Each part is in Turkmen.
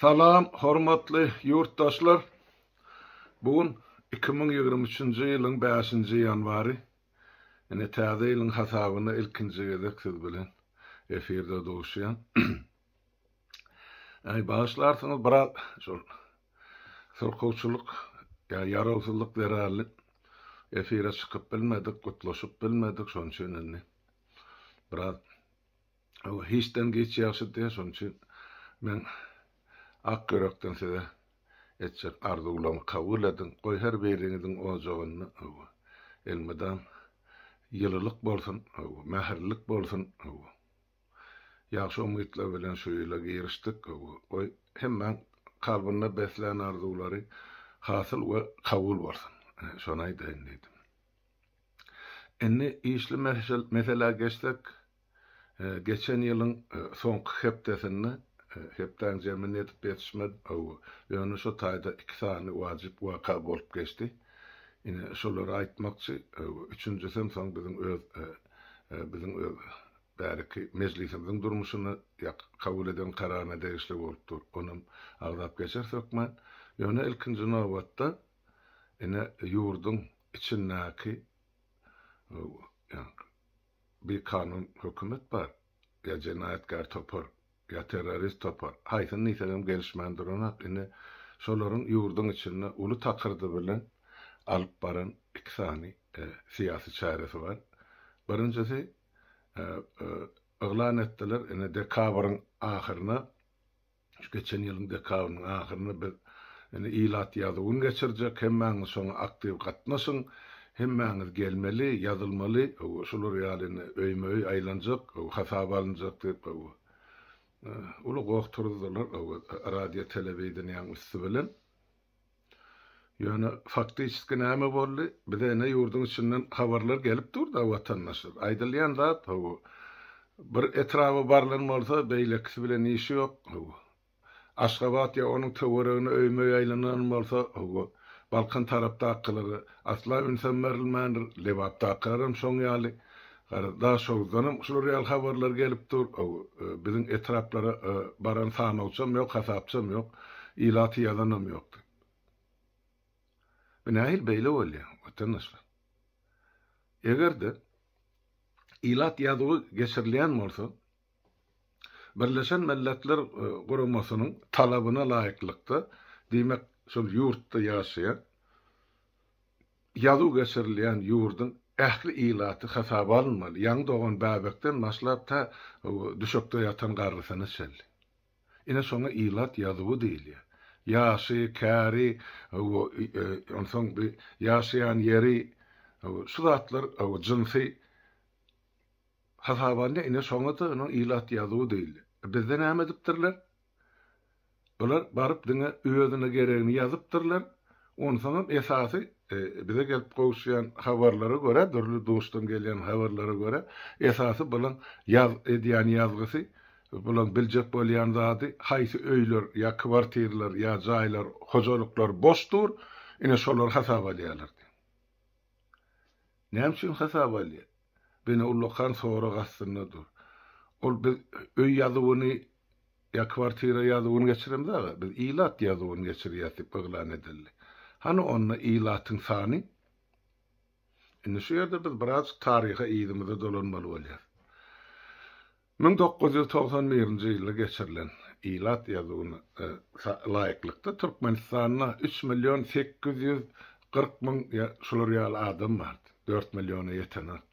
Salam hormatly ýurtdaşlar! Bu gün 2023-nji ýylyň bäşinji ýanwary. Ine täze ýylyň hasabyna ilkinji gezek siz bilen efirde duşýan. Äý bagyşlarsyňyz biraz şol syrkawçylyk ýa ýarawsyzlyk zerarly efire çykyp bilmedik, gutlaşyp bilmedik, şonuň üçin indi biraz hiçden giç ýagşy diýýär, şonuň üçin men ak ýürekden size etjek arzuwlarymy kabul ediň. Goý her biriňiziň ojagynda elmydam ýylylyk bolsun, mähirlilik bolsun. Ýagşy umytlar bilen şu ýyla girişdik. Goý hemmäň kalbynda beslän arzuwlary hasyl we kabul bolsun. Şony aýdaýyn diýdim. Indi işli meselä geçsek, geçen ýylyň soňky hepdesinde, hepdäň jemini edip ýetişmedim, hawa, ýöne şo taýda iki sany wajyp waka bolup geçdi. Ine, şolary aýtmakçy, üçünjisem soň biziň öz, biziň öz bäriki mejlisimiziň durmuşyna ýa kabul eden kararyna degişli bolup dur, onam agzap geçeris hökman. Ýöne ilkinji nobatda, ine, ýurduň içindäki bikanun hökümet bar, ýa jenaýatkär topar, ýa terrorist topar, haýsyny diýsegem gelişmän duranok, ine, şolaryň ýurduň içinde uly takyrdy bilen alyp baran iki sany syýasy çäresi bar. Birinjisi, yglan etdiler, ine, dekabryň ahyryna Şu geçen ýylyň dekabrynyň ahyrynda biz indi ilat ýazuwyny geçirjek, hemmäňiz şoňa aktiw gatnaşyň, hemmäňiz gelmeli, ýazylmaly, şular ýaly indi öýme-öý aýlanjak, hasaba alynjak diýip, uly goh turuzdylar radio-telewideniýäň üsti bilen. Ýöne faktiçeski näme boldy? Bize ene ýurduň içinden habarlar gelip dur-da watandaşlar. Aýdylýan zat hawa. Bir etraba barlan bolsa beýlekisi bilen işi ýok hawa. Aşgabat ýa onuň töweregine öýme-öý aýlanan bolsa hawa. Balkan tarapdakylara asla ünsem berilmändir. Lebapdakylaram şoň ýaly. Garaz Daşoguzdanam şular ýaly habarlar gelip dur. Hawa biziň etraplara baran sanawçam ýok, hasapçam ýok. Ilaty ýazanam ýok diýip. Bu nähili beýle bolýar, watandaşlar? Eger-de ilat ýazuwy geçirilýän bolsa, Birleşen Milletler Guramasynyň talabyna laýyklykda, diýmek, şol ýurtda ýaşaýan, ýazuw geçirilýän ýurduň ähli ilaty hasaba alynmaly, ýaňy dogan bäbekden başlap tä düşekde ýatan garrysyna çenli. Ine şoňa ilat ýazuwy diýilýär. Ýaşy, käri, onsoň bi ýaşaýan ýeri, şu zatlar, jynsy hasaba alynýar. Ine şoňa-da onuň ilat ýazuwy diýilýär. Bizde näme edipdirler? Bular baryp diňe özüne geregini ýazypdyrlar. Onsoňam esasy bize gelip gowuşýan habarlara görä, dürli duşdan gelýän habarlara görä, esasy bulaň ýaz edýän ýazgysy, bulaň biljek bolýan zady haýsy öýler ýa kwartirler ýa jaýlar, hojalyklar boş dur, ine şolary hasaba alýarlar diýip. Näme üçin hasaba alýar? Bu ine ullakan sorag astynda dur. Ol biz öý ýazuwyny Ýa kwartira ýazuwyny geçiremzag-a, biz ilat ýazuwyny geçirýäs diýip yglan edildi. Hany onda ilatyň sany? Indi şu ýerde biz birazjyk taryha yzymyza dolanmaly bolýas. 1991-nji ýylda geçirilen ilat ýazuwyna laýyklykda Türkmenistanda üç million 840 müň ýa şular ýaly adam bardy. Dört milliona ýetenok.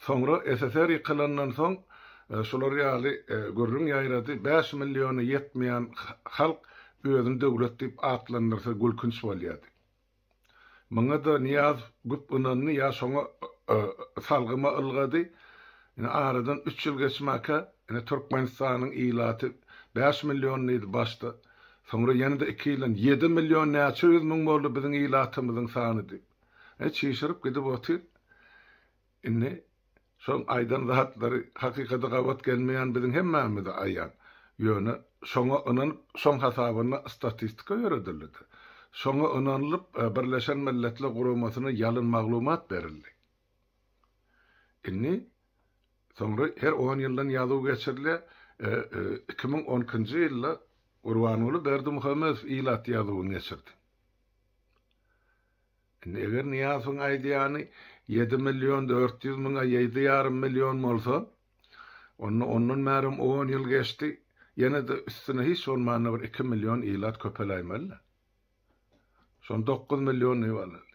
Soňra SSR ýykylandan soň şular ýaly gürrüň ýaýrady, bäş milliona ýetmeýän halk özüni döwlet diýip atlandyrsa gülkünç bolýar diýip. Muňa-da Nyýazow güp ynandy ýa şoňa salgyma ylgady. Ine aradan üç ýyl geçmäkä ine Türkmenistanyň ilaty bäş million diýdi başda. Soňra ýene-de iki ýyldan ýedi million näçe ýüz müň boldy biziň ilatymyzyň sany diýip. E çişirip gidip otyr. Indi şoň aýdan zatlary hakykata gabat gelmeýän biziň hemmämize aýan. Ýöne şoňa ynanyp, şoň hasabyna statistika ýöredildi-de. Şoňa ynanylyp Birleşen Milletler Guramasyna ýalyn maglumat berildi. Indi soňra her on ýyldan ýazuw geçirilýär. 2012-nji ýylda Gurbanguly Berdimuhamedow ilat ýazuwyny geçirdi. Indi eger Nyýazowyň aýdýany ýedi million 400 müňe ýedi ýarym million bolsa, onda ondan bärem on ýyl geçdi, ýene-de üstüne hiç bolmanda bir iki million ilat köpeläýmeli-dä. Şony dokuz million diýip alaly.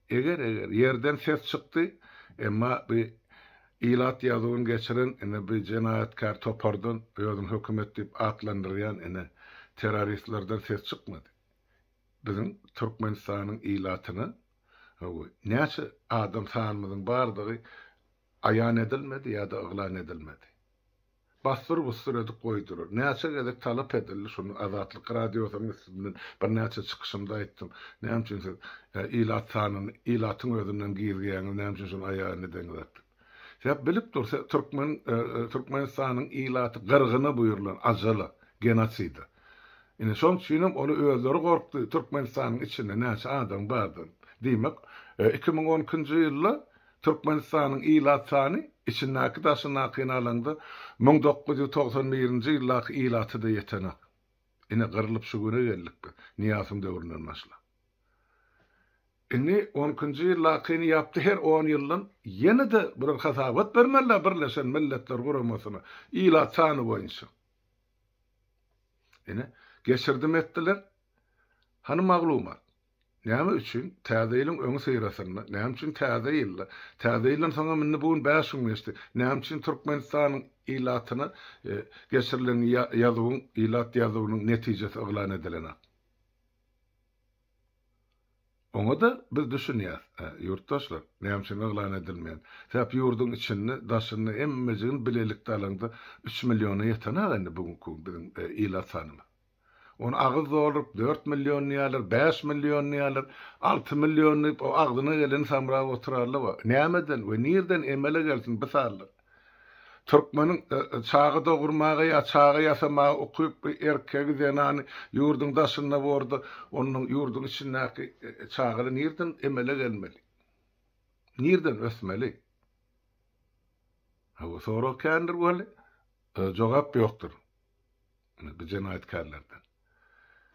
Eger, eger, ýerden ses çykdy, emma bu ilat ýazuwyny geçiren ine bu jenaýatkär topardan, özüni hökümet diýip atlandyrýan ine terroristlerden ses çykmady. Biziň Türkmenistanyň ilatyna hawa, näçe adam sanymyzyň bardygy aýan edilmedi ýa-da yglan edilmedi. Bassyr-bussur edip goýdular. Näçe gezek talap edildi, şuny Azatlyk Radiosynyň üstünden birnäçe çykyşymda aýtdym. Näme üçin siz ilat sanyny ilatyň özünden gizleýäňiz, näme üçin şuny aýan edeňizok diýip. Sebäp bilip dur, türkmen Türkmenistanyň ilaty gyrgyna buýrulan, ajala, genosida. Ine şoň üçinem ony özleri gorkdy, Türkmenistanyň içinde näçe adam bardygyny. Diýmek, 2012-nji ýylda Türkmenistanyň ilat sany içindäki daşyndakyny alaňda 1991-nji ýyldaky ilaty-da ýetenak. Ine gyrlyp şu güne geldik biz, Nyýazowyň döwründen başlap. Indi on ikinji ýyldakyny ýapdy her on ýyldan ýene-de bular hasabat bermeliler Birleşen Milletler Guramasyna ilat sany boýunça. Ine geçirdim etdiler. Hany maglumat? Näme üçin Täze ýylyň öňüsyrasynda, näme üçin Täze ýylda, Täze ýyldan soňam indi bu gün bäş gün geçdi, näme üçin Türkmenistanyň ilatyna geçirilen ýazuwyň, ilat ýazuwynyň netijesi yglan edilenak? Oňa-da biz düşünýäs, ýurtdaşlar, näme üçin yglan edilmeýän. Sebäp ýurduň içinde, daşynda hemmejigini bilelikde alaňda üç milliona ýetenak indi bu günki gün biziň ilat sanymyz. Ony agyz dolduryp dört million diýýärler, bäş million diýýärler, alty million diýip, o agzyna geleni samrap oturarlar bar. Nämeden we nirden emele gelsin bu sanlar? Türkmeniň çaga dogurmaga ýa çaga ýasamaga ukyply erkegi, zenany ýurduň daşynda borda, onuň ýurduň içindäki çagalar nirden emele gelmeli? Nirden ösmeli? Hawa, sorag kändir weli, jogap ýokdur. Bu jenaýatkärlerden.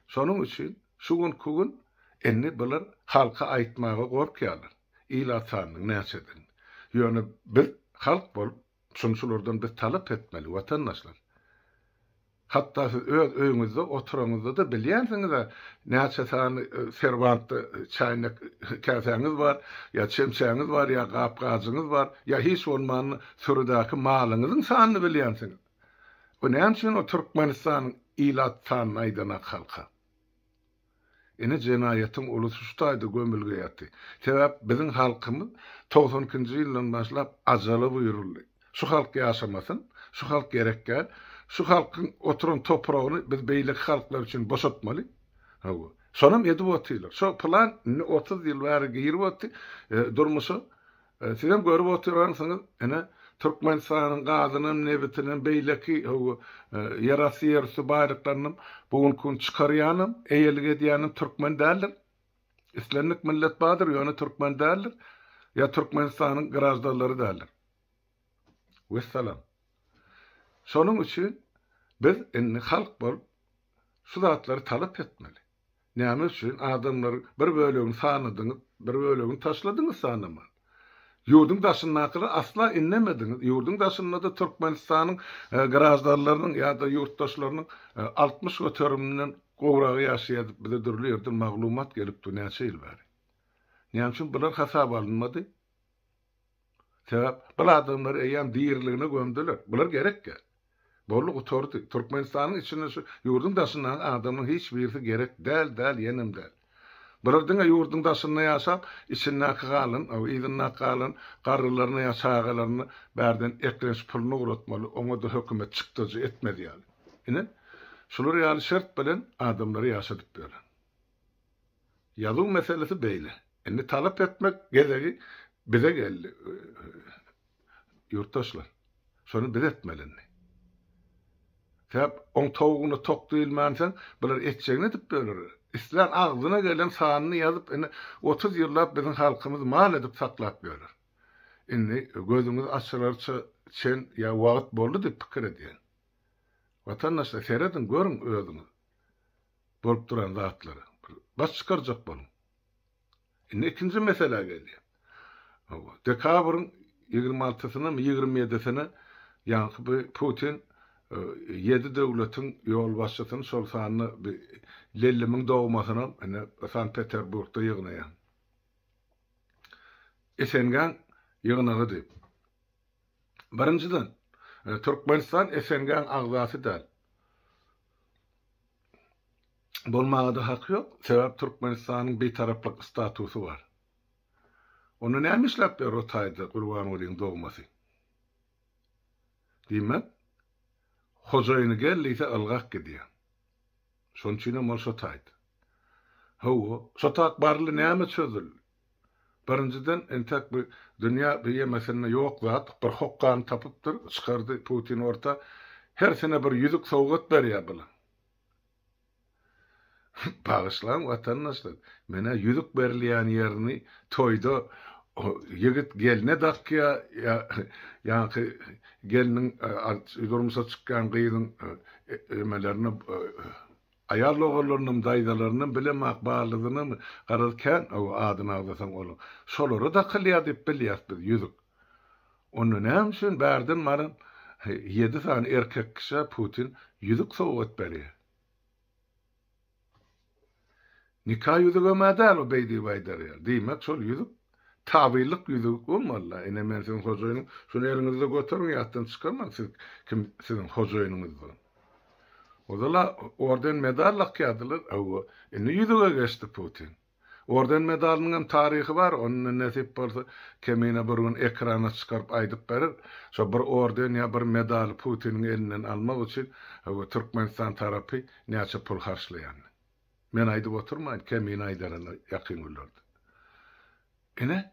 Şonuň üçin şu günki gün indi bular halka aýtmaga gorkýarlar. Ilat sanynyň näçedigini. Ýöne biz halk bolup şuny şulardan biz talap etmeli watandaşlar. Hatda siz öz öýüňizde oturaňyzda-da bilýänsiňiz-ä näçe sany serwantda çäýnek käsäňiz bar, ýa çemçäňiz bar, ýa gap-gajyňyz bar, ýa hiç bolmanda sürüdäki malyňyzyň sanyny bilýänsiňiz. Bu näme üçin o Türkmenistanyň ilat sanyny aýdanak halka? Ine jenaýatyň ulusy şu taýda gömülge ýaty. Sebäp biziň halkymyz 92 nji ýyldan başlap ajala buýruldy. Şu halk ýaşamasyn, şu halk gerek däl, şu halkyň oturan topragyny biz beýleki halklar üçin boşatmaly. Hawa. Şonam edip otyrlar. Şo plan indi 30 ýyl bäri girip oty durmuşa. Sizem görüp oturansyňyz, ine, Türkmenistanyň gazynam, nebitinem, beýleki ýerasty, ýerüsti baýlyklarynam bu günki gün çykarýanam, eýelik edýänem türkmen däldir. Islendik millet bardyr, ýöne türkmen däldir. Ýa Türkmenistanyň graždanlary däldir. Wessalam. Şonuň üçin biz indi halk bolup şu zatlary talap etmeli. Näme üçin adamlaryň bir bölegini sanadyňyz, bir bölegini taşladyňyz sanaman? Ýurduň daşyndakylary asla inlemediňiz. Ýurduň daşynda-da Türkmenistanyň graždanlarynyň ýa-da ýurtdaşlarynyň 60 göteriminden gowragy ýaşaýar diýip bize dürli ýerden maglumat gelip dur näçe ýyl bäri. Näme üçin bular hasaba alynmady? Sebäp bul adamlary eýýäm diriligine gömdüler. Bular gerek däl. Boldy gutardy. Türkmenistanyň içinde şu ýurduň daşyndaky adamlaryň hiç birisi gerek däl däl ýenem däl. Bular diňe ýurduň daşynda ýaşap içindäki galan yzyndaky galan garrylaryna ýa çagalaryna bärden eklenç puluny ugratmaly oňada hökümet çykdajy etmez ýaly. Ine şular ýaly şert bilen adamlary ýaşadyp ýören. Ýazuw meselesi beýle. Indi talap etmek gezegi bize geldi ýurtdaşlar. Şony biz etmeli indi. Sebäp oň towugyna tok diýilmänsoň bular etjegini edip ýörler. Islän agzyna gelen sanyny ýazyp indi 30 ýyllap biziň halkymyzy mal edip saklap ýörler. Indi gözüňiz açylarça çen ýa wagt boldy diýip pikir edýän. Watandaşlar serediň görüň özüňiz bolup duran zatlara. Bir baş çykarjak boluň. Indi ikinji meselä gelýär. Hawa, dekabryň 26-syna 27-sine ýaňky bu Putin ýedi döwletiň ýolbaşçysyny, şol sanda bu Lellimiň dogmasynam ine Sankt-Peterburgda ýygnaýar. SNG-iň ýygnagy diýip. Birinjiden, Türkmenistan SNG-iň agzasy däl. Bolmaga-da haky ýok, sebäp Türkmenistanyň bitaraplyk statusy bar. Onda näme işläp ýör o taýda Gurbangulyň dogmasy? Diýmek, hojaýyny gel diýse ylgap gidýär. Şonuň üçinem ol şo taýda. Hawa, şo tak barly näme çözüldi? Birinjiden, entek bu dünýä BMS-nde ýok zat, bir hokgany tapypdyr, çykardy Putin orta, hersine bir ýüzük sowgat berýär bular. Bagyşlaň watandaşlar, men-ä ýüzük berilýän ýerini toýda ýigit gelne dakýar, ýa ýaňky gelniň durmuşa çykýan gyzyň emelerine aýal doganlarynam daýzalarynam bilemok barlydynam garaz kän adyny agzasaň onuň şolara dakylýar diýip bilýäs biz ýüzük. Onda näme üçin bärden baran ýedi sany erkek kişä Putin ýüzük sowgat berýär? Nika ýüzügem-ä däl o beý diýip aýdar ýaly. Diýmek, şol ýüzük tabynlyk ýüzügi bolmaly-da. Ine, men siziň hojaýynyň, şuny eliňizde göteriň, ýatdan çykarmaň siz kim siziň hojaýynyňyzdygyny. Ozal-a orden-medal dakýardylar, hawa, indi ýüzüge geçdi Putin. Orden-medalynyň hem taryhy bar, ony nesip bolsa Kemine bir gün ekrana çykaryp aýdyp berer. Şo bir orden ýa bir medaly Putiniň elinden almak üçin Türkmenistan tarapy näçe pul harçlaýanyny. Men aýdyp oturmaýyn, Kemine aýdar indi ýakyn günlerde. Ine,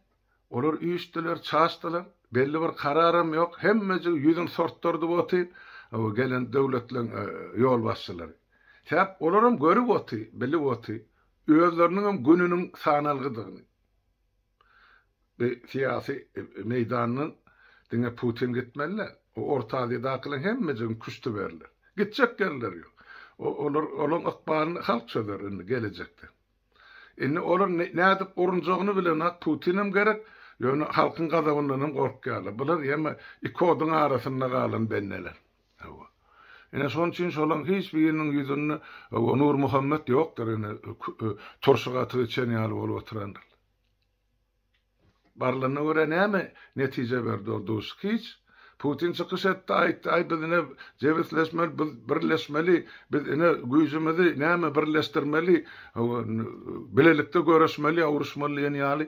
olar üýşdüler, çaşdylar, belli bir kararam ýok, hemmejigi ýüzüni sortdurdyp otyr, gelen döwletleň ýolbaşçylary. Sebäp olaram görüp otyr, bilip otyr, özleriniňem gününiň sanalgydygyny. Bu syýasy meýdandan diňe Putin gitmeli däl. O Orta Aziýadakylaryň hemmejigini küşti berler. Gitjek ýerleri ýok. Olar olaň ykbalyny halk çözer indi gelejekde. Indi olar nädip urunjagyny bilenok Putinem gerek, ýöne halkyň gazabyndanam gorkýarlar. Bular ýeme iki oduň arasynda galan bendeler. Hawa. Ine şonuň üçin şolaň hiç biriniň ýüzünde hawa Nurmuhammet ýokdur ine turşy gatyk içen ýaly bolup oturandyr. Barlanyna görä näme netije berdi ol duşuşyk? Hiç. Putin çykyş etdi, aýtdy, aý biz ine jebisleşmeli, biz birleşmeli, biz ine güýjümizi näme birleşdirmeli, hawa bilelikde göreşmeli ýa uruşmaly diýen ýaly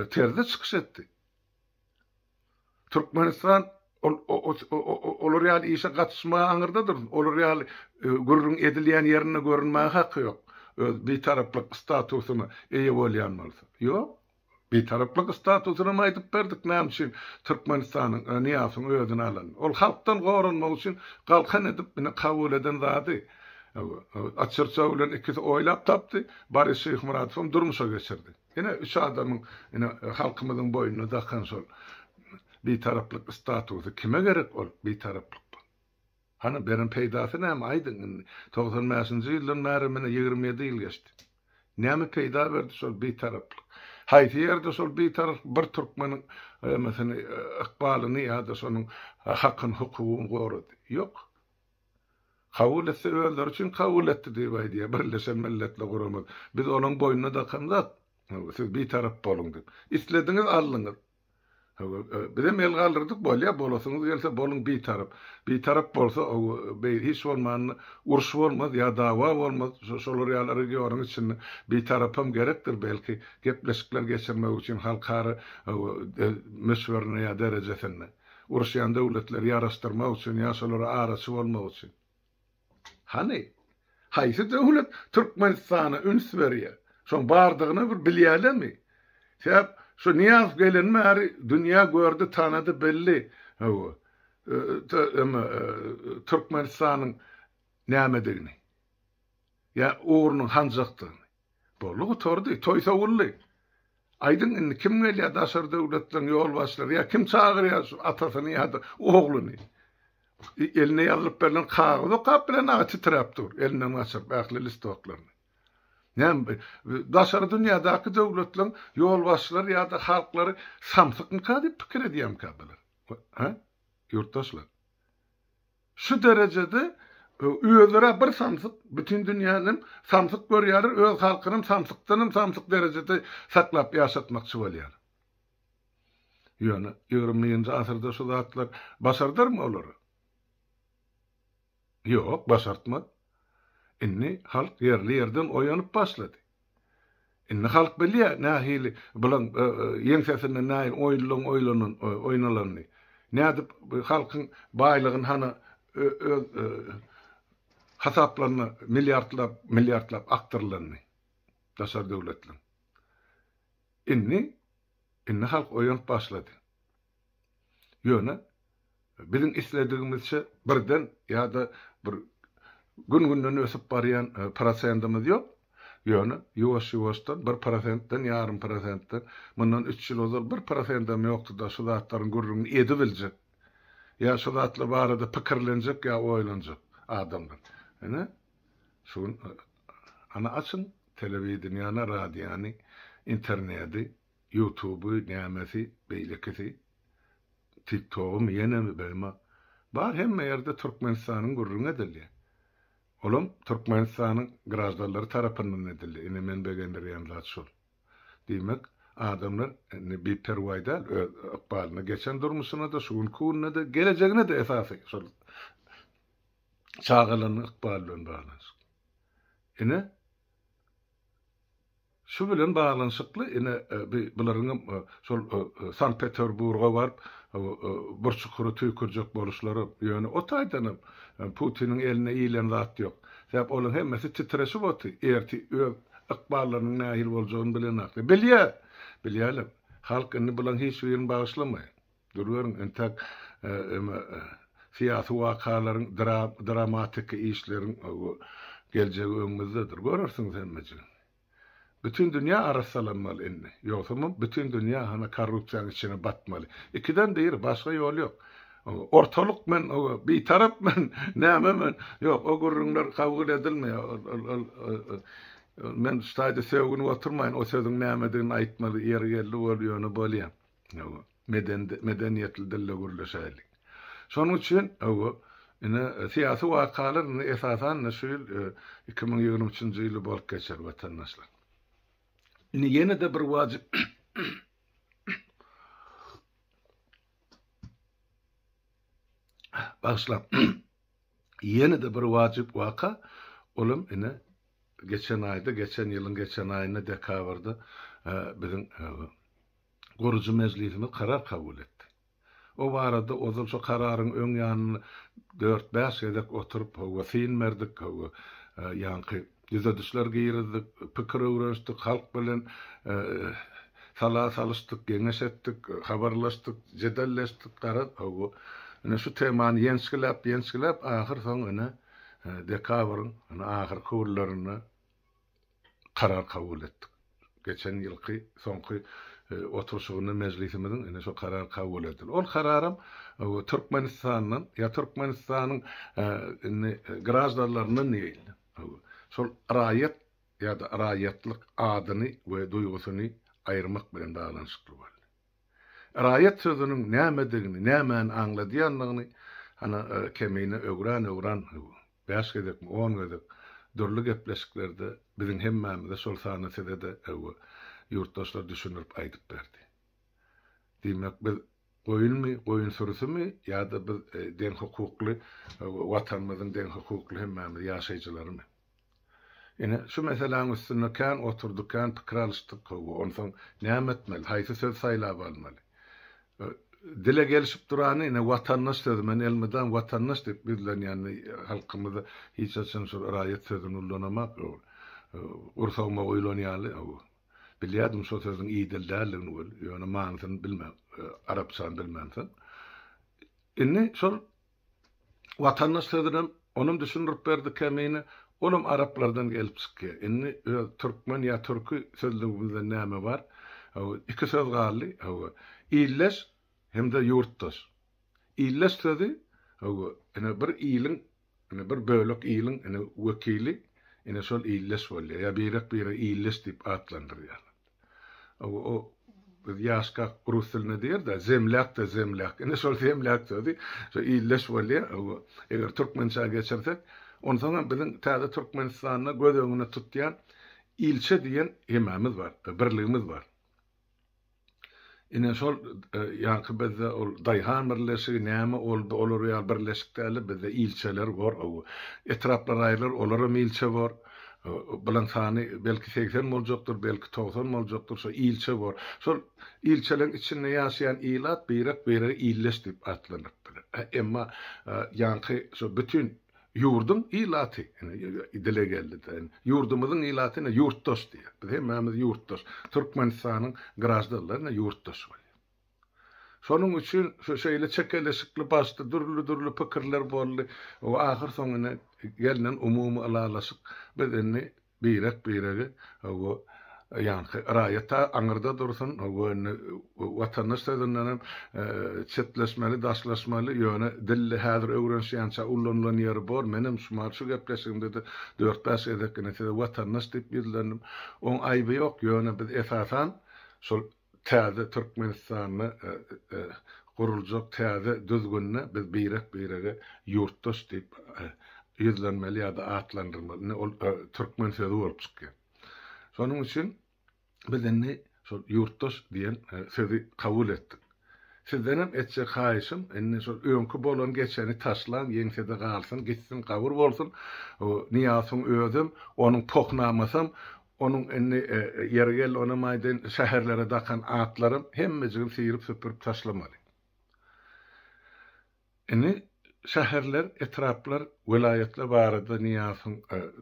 terzde çykyş etdi. Türkmenistan ol olar ýaly işe gatyşmaga aňyrda dursun, olar ýaly gürrüň edilýän ýerinde görünmäge haky ýok. Öz bitaraplyk statusyna eýe bolýan bolsa. Ýok. Bitaraplyk statusynam aýdyp berdik näme üçin Türkmenistanyň Nyýazowyň özüni alanyny. Ol halkdan goranmak üçin galkan edip ine kabul eden zady. Açyrça bilen ikisi oýlap tapdy, Boris Şyhmyradowam durmuşa geçirdi. Ine, üç adamyň ine halkymyzyň boýnuna dakan şol Bitaraplyk statusy kime gerek ol Bitaraplyk? Hany beren peýdasy näme aýdyň indi? 95-nji ýyldan bäri mine 27 ýyl geçdi. Näme peýda berdi şol Bitaraplyk? Haýsy ýerde şol Bitaraplyk bir türkmeniň emesini ykbalyny ýa-da şonuň hakyny hukugyny gorady? Ýok. Kabul etse özleri üçin kabul etdi diýip aýdýar Birleşen Milletler Guramasy. Biz olaň boýnuna dakan zat. Siz bitarap boluň diýip. Islediňiz aldyňyz. Bizem el galdyrdyk bolýa bolasyňyz gelse boluň bitarap. Bitarap bolsa hiç bolmanda uruş bolmaz ýa dawa bolmaz. Şolar ýaly regionyň içinde bitarapam gerekdir belki gepleşikler geçirmek üçin halkara möçberinde ýa derejesinde. Uruşýan döwletleri ýaraşdyrmak üçin ýa şolara araçy bolmak üçin. Hany, haýsy döwlet Türkmenistana üns berýär? Şoň bardygyny bir bilýärlermi? Sebäp şu Nyýazow geleni bäri dünýä gördi, tanady, bildi. Hawa, Türkmenistanyň nämedigini. Ýa ugrunyň hanjakdygyny. Boldy gutardy, toý sowuldy. Aýdyň indi kim gelýär daşary döwletleriň ýolbaşçylary ýa kim çagyrýar şu atasyny ýa-da ogluny. Eline ýazylyp berlen kagyzy okap bilen aga titräp dur, elinden gaçyryp ähli listoklaryny. Näme, daşary dünýädäki döwletleriň ýolbaşçylary ýa-da halklary samsykmyka diýip pikir edýärmikä bular? Hä? Ýurtdaşlar. Şu derejede özleri bir samsyk, bütin dünýänem samsyk görýärler, öz halkynam samsykdanam samsyk derejede saklap ýaşatmakçy bolýar. Ýöne ýigriminji asyrda şu zatlar başardarmy olara? Ýok, başartmaz. Indi halk ýerli-ýerden oýanyp başlady. Indi halk bilýär nähili bulaň ýeňsesinde nähili oýunlaryň oýlanan oýnalanyny. Nädip halkyň baýlygyny hana öz hasaplaryna milliardlap milliardlap akdyrylanyny daşary döwletleriň. Indi indi halk oýanyp başlady. Ýöne biziň isledigimizçe birden ýa-da bir gün-günden ösüp barýan prosentimiz ýok. Ýöne ýuwaş-ýuwaşdan bir prosentden, ýarym prosentden, mundan üç ýyl ozal bir prosendem ýokdy-da şu zatlaryň gürrüňini edibiljek ýa şu zatlar barada pikirlenjek ýa oýlanjak adamlar. Ine, şu gün ana açyň telewideniýany, radiony, internedi, Ýutuby nämesi beýlekisi tiktogymy ýenemi bilma bar hemme ýerde Türkmenistanyň gürrüňi edilýär. Olam Türkmenistanyň graždanlary tarapyndan edilýär. Ine meni begendirýän zat şol. Diýmek adamlar indi biperwaý däl öz ykbalyna geçen durmuşyna-da şu günki gününe-de gelejegine-de esasy şol çagalarynyň ykbaly bilen baglanyşykly. Ine Şu bilen baglanyşykly ine bi bularyňam şol Sankt Peterburga baryp bir çukura tüýkürjek boluşlary ýöne o taýdanam Putiniň eline ilen zat ýok. Sebäp olaryň hemmesi titreşip oty erti öz ykballarynyň nähili boljagyny bilenaklar. Bilýär! Bilýärler. Halk indi bularyň hiç birini bagyşlamaýar. Duruberiň entek syýasy wakalaryň dramatiki işleriň geljegi öňümizdedir. Görersiňiz hemmejigini. Bütin dünýä arassalanmaly indi. Ýogsamam bütin dünýä hana korrupsiýanyň içine batmaly. Ikiden biri, başga ýol ýok. Ortalyk men, bitarap men, näme men, ýok, o gürrüňler kabul edilmeýär. Ol men şu taýda sögünip oturmaýyn, o sözüň nämedigini aýtmaly ýeri geldi bol, ýöne bolýa. Medeniýetli dilde gürleşäýlik. Şonuň üçin, hawa, ine, syýasy wakalar indi esasan ine şu ýyl 2023-nji ýyly bolup geçer watandaşlar. Indi ýene-de bir wajyp Bagyşlaň. Ýene-de bir wajyp waka, olam ine geçen aýda, geçen ýylyň geçen aýynda dekabrda biziň Gurujy mejlisimiz karar kabul etdi. O barada ozal şo kararyň öň ýanynda dört-bäş gezek oturyp, hawa, syn berdik, hawa, ýaňky düzedişler girizdik, pikir öwrenişdik, halk bilen sala salyşdyk, geňeş etdik, habarlaşdyk, jedelleşdik, garaz, hawa, ine şu temany ýençgiläp-ýençgiläp, ahyr soň ine dekabryň ine ahyrky günlerinde karar kabul etdik. Geçen ýylky soňky oturyşygynda mejlisimiziň ine şo karar kabul edildi. Ol kararam Türkmenistandan ýa Türkmenistanyň indi graždanlaryndan diýeýin. Şol raýat ýa-da raýatlyk adyny we duýgusyny aýyrmak bilen baglanyşykly boldy. Raýat sözüniň nämedigini, nämäni aňladýandygyny hana Kemine öwran-öwran Bäş gezekmi, on gezek dürli gepleşiklerde biziň hemmämize, şol sanda size-de, hawa, ýurtdaşlar düşündirip aýdyp berdi. Diýmek, biz goýunmy, goýun sürüsimi ýa-da biz deňhukukly, hawa, Watanymyzyň deňhukukly hemmämiz ýaşaýjylarymy? Ine, şu meseläniň üstünde kän oturdyk, kän pikir alyşdyk, hawa, onsoň näme etmeli, haýsy sözi saýlap almaly? Dile gelişip durany ine watandaş sözi men elmydam watandaş diýip ýüzlenýän halkymyza hiç haçan şol raýat sözüni ullanamak gursagyma guýlan ýaly bilýärdim şo sözüň idil däldigini weli ýöne manysyny bilmän arapçany bilmänsoň indi şol Watandaş sözünem onam düşündirip berdi Kemine, olam araplardan gelip çykýar. Indi öz türkmen ýa türki sözlügimizde näme bar? Hawa, iki söz galdy. Hawa, ildeş hem-de ýurtdaş. Ildeş sözi. Hawa, ine bir iliň, ine bir bölek iliň ine wekili ine şol illeş bolýar. Ýa birek-biregi illeş diýip atlandyrýarlar. Hawa, o biz ýaşkak rus dilinde diýer-de, zemlýak-da zemlýak. Ine şol zemlýak sözi şo illeş bolýar. Hawa, eger türkmençä geçirsek, onsoňam biziň täze Türkmenistanda göz öňünde tutýan ilçe diýen hemmämiz bar, birligimiz bar. Ine şol ýaňky bizde ol daýhan birleşigi näme oldy olar ýaly birleşik däldi bizde ilçeler bor o etraplar aýrylar olaram ilçe bor bulaň sany belki 80 boljakdyr belki 90 boljakdyr şo ilçe bor şol ilçeleň içinde ýaşaýan ilat birek biregi illeş diýip atlandyryp biler emma ýaňky şo bütin Ýurduň ilaty, ine, dile geldi-de, indi, ýurdumyzyň ilaty ine ýurtdaş diýýär. Biz hemmämiz ýurtdaş. Türkmenistanyň graždanlary ine ýurtdaş bolýar. Şonuň üçin şu şeýle çekeleşikli başda dürli-dürli pikirler boldy. We ahyrsoňy ine gelnen umumy ylalaşyk biz indi Birek-biregi bu ýaňky raýat-a aňyrda dursun, bu indi watandaş sözündenem çetleşmeli, daşlaşmaly, ýöne dilde häzir öwrenişýänçä ullanylan ýeri bor. Menem şu mahal şu gepleşigimde-de dört-bäş gezek ine size watandaş diýip ýüzlendim. Oň aýby ýok, ýöne biz esasan şol Täze Türkmenistanda guruljak täze düzgünde biz birek-birege ýurtdaş diýip ýüzlenmeli ýa-da atlandyrmaly. Indi ol türkmen sözi bolup çykýar. Şonuň üçin biz indi şol ýurtdaş diýen sözi kabul etdik. Sizdenem etjek haýyşym, indi şol öňki bolan geçeni taşlaň, ýeňsede galsyn, gitsin, gabyr bolsun. Nyýazowyň özem, onuň pohnamasam, Onuň indi, ýeri geldi, onam aýdaýyn, şäherlere dakan atlaram hemmejigini syryp-süpürip taşlamaly. Indi şäherler, etraplar, welaýatlar barada Nyýazowyň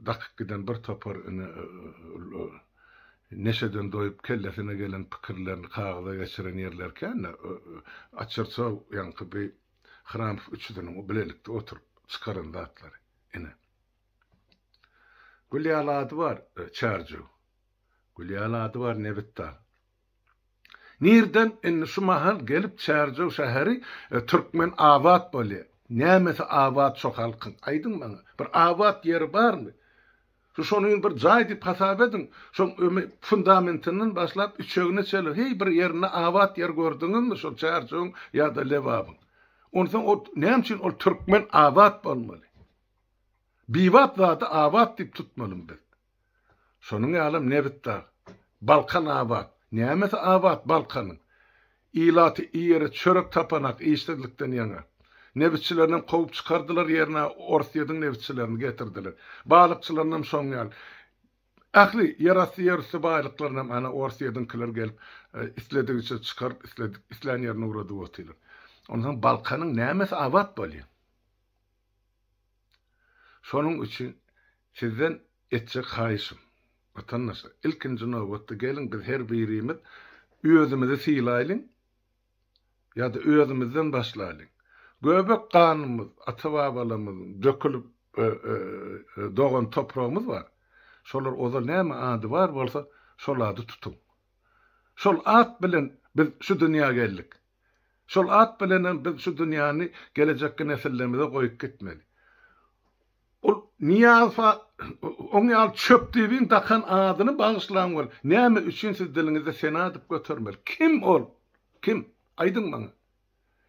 dakyp giden bir topar indi neşeden doýup kellesine gelen pikirlerini kagyza geçiren ýerleri kän-de, Açyrçow ýaňky bi Hramow üçüsiniň bilelikde oturyp çykaran zatlary. Ine. Gül ýaly ady bar, Çärjew. Gül ýaly ady bar, Nebitdag. Nirden indi şu mahal gelip Çärjew şäheri türkmen abat bolýar. Nämesi abat şo halkyň? Aýdyň maňa. Bir abat ýeri barmy? Şu şony bir jaý diýip hasap ediň. Şoň ömi fundamentinden başlap üçegine çenli heý bir ýerinde abat ýer gördüňizmi şol Çärjewiň ýa-da Lebabyň? Onsoň ol näme üçin ol türkmen abat bolmaly? Bibat zady abat diýip tutmalymy biz? Şonuň ýalam Nebitdag, Balkan abat. Nämesi abat Balkanyň? Ilaty iýere çörek tapanak işsizlikden ýaňa. Nebitçilerinem kowup çykardylar ýerine Orsýediň nebitçilerini getirdiler. Balykçylarynam şoň ýaly. Ähli ýerasty ýerüsti baýlyklarynam ana Orsýediňkiler gelip isledigiçe çykaryp isledik islän ýerine ugradyp otyrlar. Onsoň Balkanyň nämesi abat bolýar? Şonuň üçin sizden etjek haýyşym, watandaşlar, ilkinji nobatda geliň biz her birimiz özümizi sylaýlyň ýa-da özümizden başlaýlyň. Göbek ganymyz, ata-babalarymyzyň dökülip dogan topragymyz bar. Şolar ozal näme ady bar bolsa, şol ady tutuň. Şol at bilen biz şu dünýä geldik. Şol at bilenem biz şu dünýäni gelejekki nesillerimize goýup gitmeli. Ol Nyýazowa oň ýaly çöpdübiň dakan adyny bagyşlaň ol näme üçin siz diliňizde sena edip götermeli? Kim ol? Kim? Aýdyň maňa.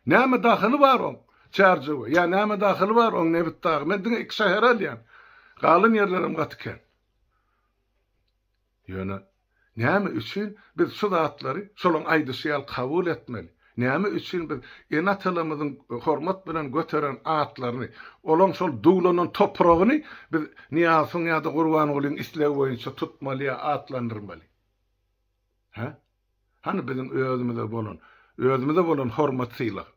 Näme dahyly bar oň Çärjewe ýa näme dahyly bar oň Nebitdaga? Men diňe iki şäheri alýan. Galan ýerlerem gaty kän. Ýöne näme üçin biz şu zatlary şolaň aýdyşy ýaly kabul etmeli? Näme üçin biz ene-atalarymyzyň hormat bilen göteren atlaryny, olaň şol duwlanan topragyny biz Nyýazowyň ýa-da Gurbangulyň islegi boýunça tutmaly ýa atlandyrmaly? Hä? Hany biziň özümize bolan, özümize bolan hormat-sylag?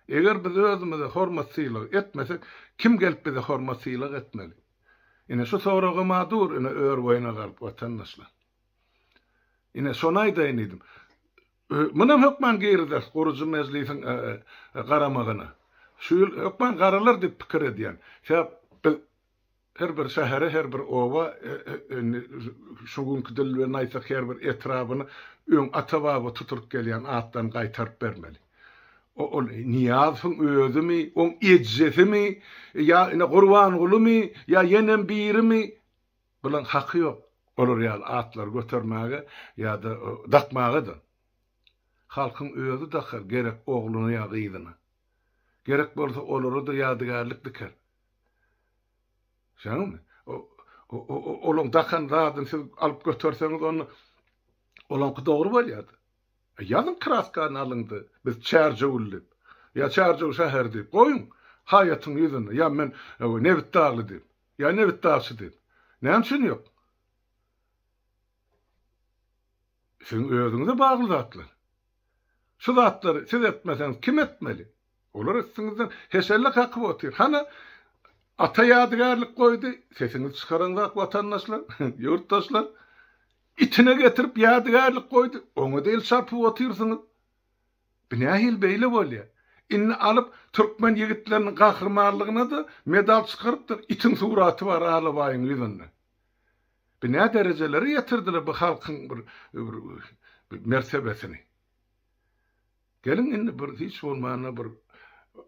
Eger biz özümize hormat-sylag etmesek, kim gelip bize hormat-sylag etmeli? Ine şu soragym-a dur ine ör boýuna galyp watandaşlar. Ine şony aýdaýyn diýdim. Munam hökman girizeris gurujy mejlisiň garamagyna. Şu ýyl hökman garalar diýip pikir edýän. Sebäp biz Her bir şähere, her bir oba, indi şu günki dil bilen aýtsak, her bir etrabyny öň ata-baba tutulyp gelýän atlaryny gaýtaryp bermeli. Ol Nyýazowyň özümi, oň ejesimi, ýa ine Gurbangulymy, ýa ýenem birimi? Bulaň haky ýok olar ýaly atlary götermäge ýa-da dakmaga-da. Halkyň özi dakar gerek ogluna ýa gyzyna. Gerek bolsa olara-da ýadygärlik diker. Şeňmi? Olaň dakan zadyny siz alyp göterseňiz onda olaňky dogry bolýar-da. Ýazyň kraskany alyňda biz Çärjewli diýip, ýa Çärjew şäheri diýip goýuň haýatyň ýüzüne, ýa men Nebitdagly diýip, ýa Nebitdagçy diýip. Näme üçin ýok? Siziň özüňize bagly zatlar. Şu zatlary siz etmeseňiz kim etmeli? Olar üstüňizden heşelle kakyp otyr. Hany ata ýadygärlik goýdy, sesiňizi çykaraňzak watandaşlar, ýurtdaşlar. Itine getirip ýadygärlik goýdy, oňa-da el çarpyp otyrsyňyz. Bu nähili beýle bolýar? Indi alyp türkmen ýigitleriniň gahrymanlygyna-da medal çykarypdyr, itiň suraty bar alabaýyň ýüzünde. Bu nä derejelere ýetirdiler bu halkyň bir mertebesini. Geliň indi bir hiç bolmanda bir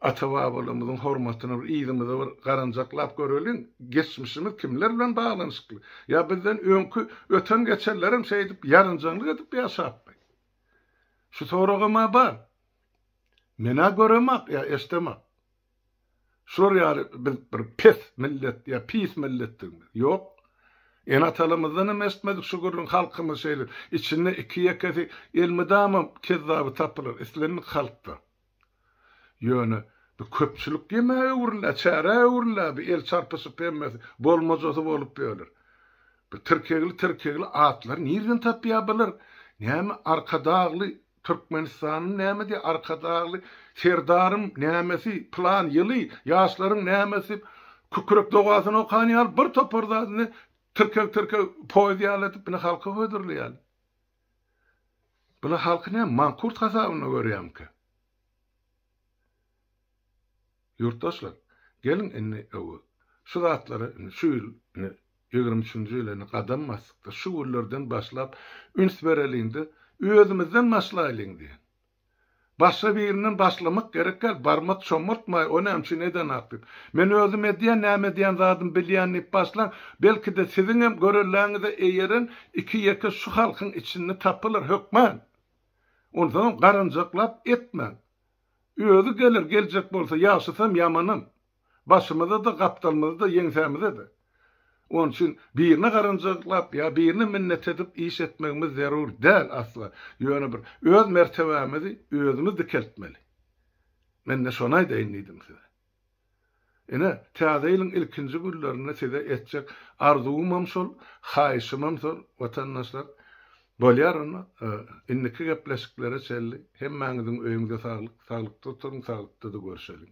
ata-babalarymyzyň hormatyna bir yzymyza bir garanjaklap göreliň, geçmişimiz kimler bilen baglanyşykly? Ýa bizden öňki öten-geçenlerem şeýdip ýaranjaňlyk edip ýaşapmy? Şu soragam-a bar. Men-ä göremak ýa eşdemak. Şular ýaly biz bir pes millet ýa pis milletdigimiz. Ýok. Ene-atalarymyzdan hem eşitmedik şu gürrüň halkymyz şeýle içinde iki-ýekesi elmydama kezzaby tapylar islendik halkda. Ýöne bu köpçülik ýemä öwrülä, çärä öwrülä bu el çarpyşyp hemmesi bolmajasy bolup ýörler. Bu tirkegli-tirkegli atlary nirden tapýar bular? Näme Arkadagly Türkmenistanyň näme diýýär Arkadagly Serdarym nämesi pylan ýyly ýaşlaryň nämesi kükrek dogasyny okan ýaly bir topar zadyny tirkeg tirkeg poýuz ýaly edip ine halka hödürleýärler. Bular halky näme mankurt hasabynda görýärmikä? Ýurtdaşlar, geliň indi şu zatlara indi şu ýyl indi 23-nji ýyla indi gadam basdykda şu günlerden başlap üns bereliňde özümizden başlaýlyň diýen. Başga birinden başlamak gerek däl, barmak çomartmaý o näme üçin edenak diýip. Men özüm edýän näme edýän zadymy bilýän diýip başlaň, belki-de siziňem görelläňize eýeren iki-ýeke şu halkyň içinde tapylar hökman. Onsoňam garynjaklap etmäň. Özi geler, geljek bolsa, ýagşysam, ýamanam. Başymyza-da, gapdalymyza-da, ýeňsämize-de. Onuň üçin birine garynjaklap ýa birine minnet edip iş etmegimiz zerur däl asla. Ýöne bir öz mertebämizi özümiz dikeltmeli. Men-de şony aýdaýyn diýdim size. Ine, Täze ýylyň ilkinji günlerinde size etjek arzuwymam şol, haýyşymam şol, watandaşlar. Bolýar onda, indiki gepleşiklere çenli hemmäňiziň öýüňize saglyk, saglykda oturyň, saglykda-da görşeliň.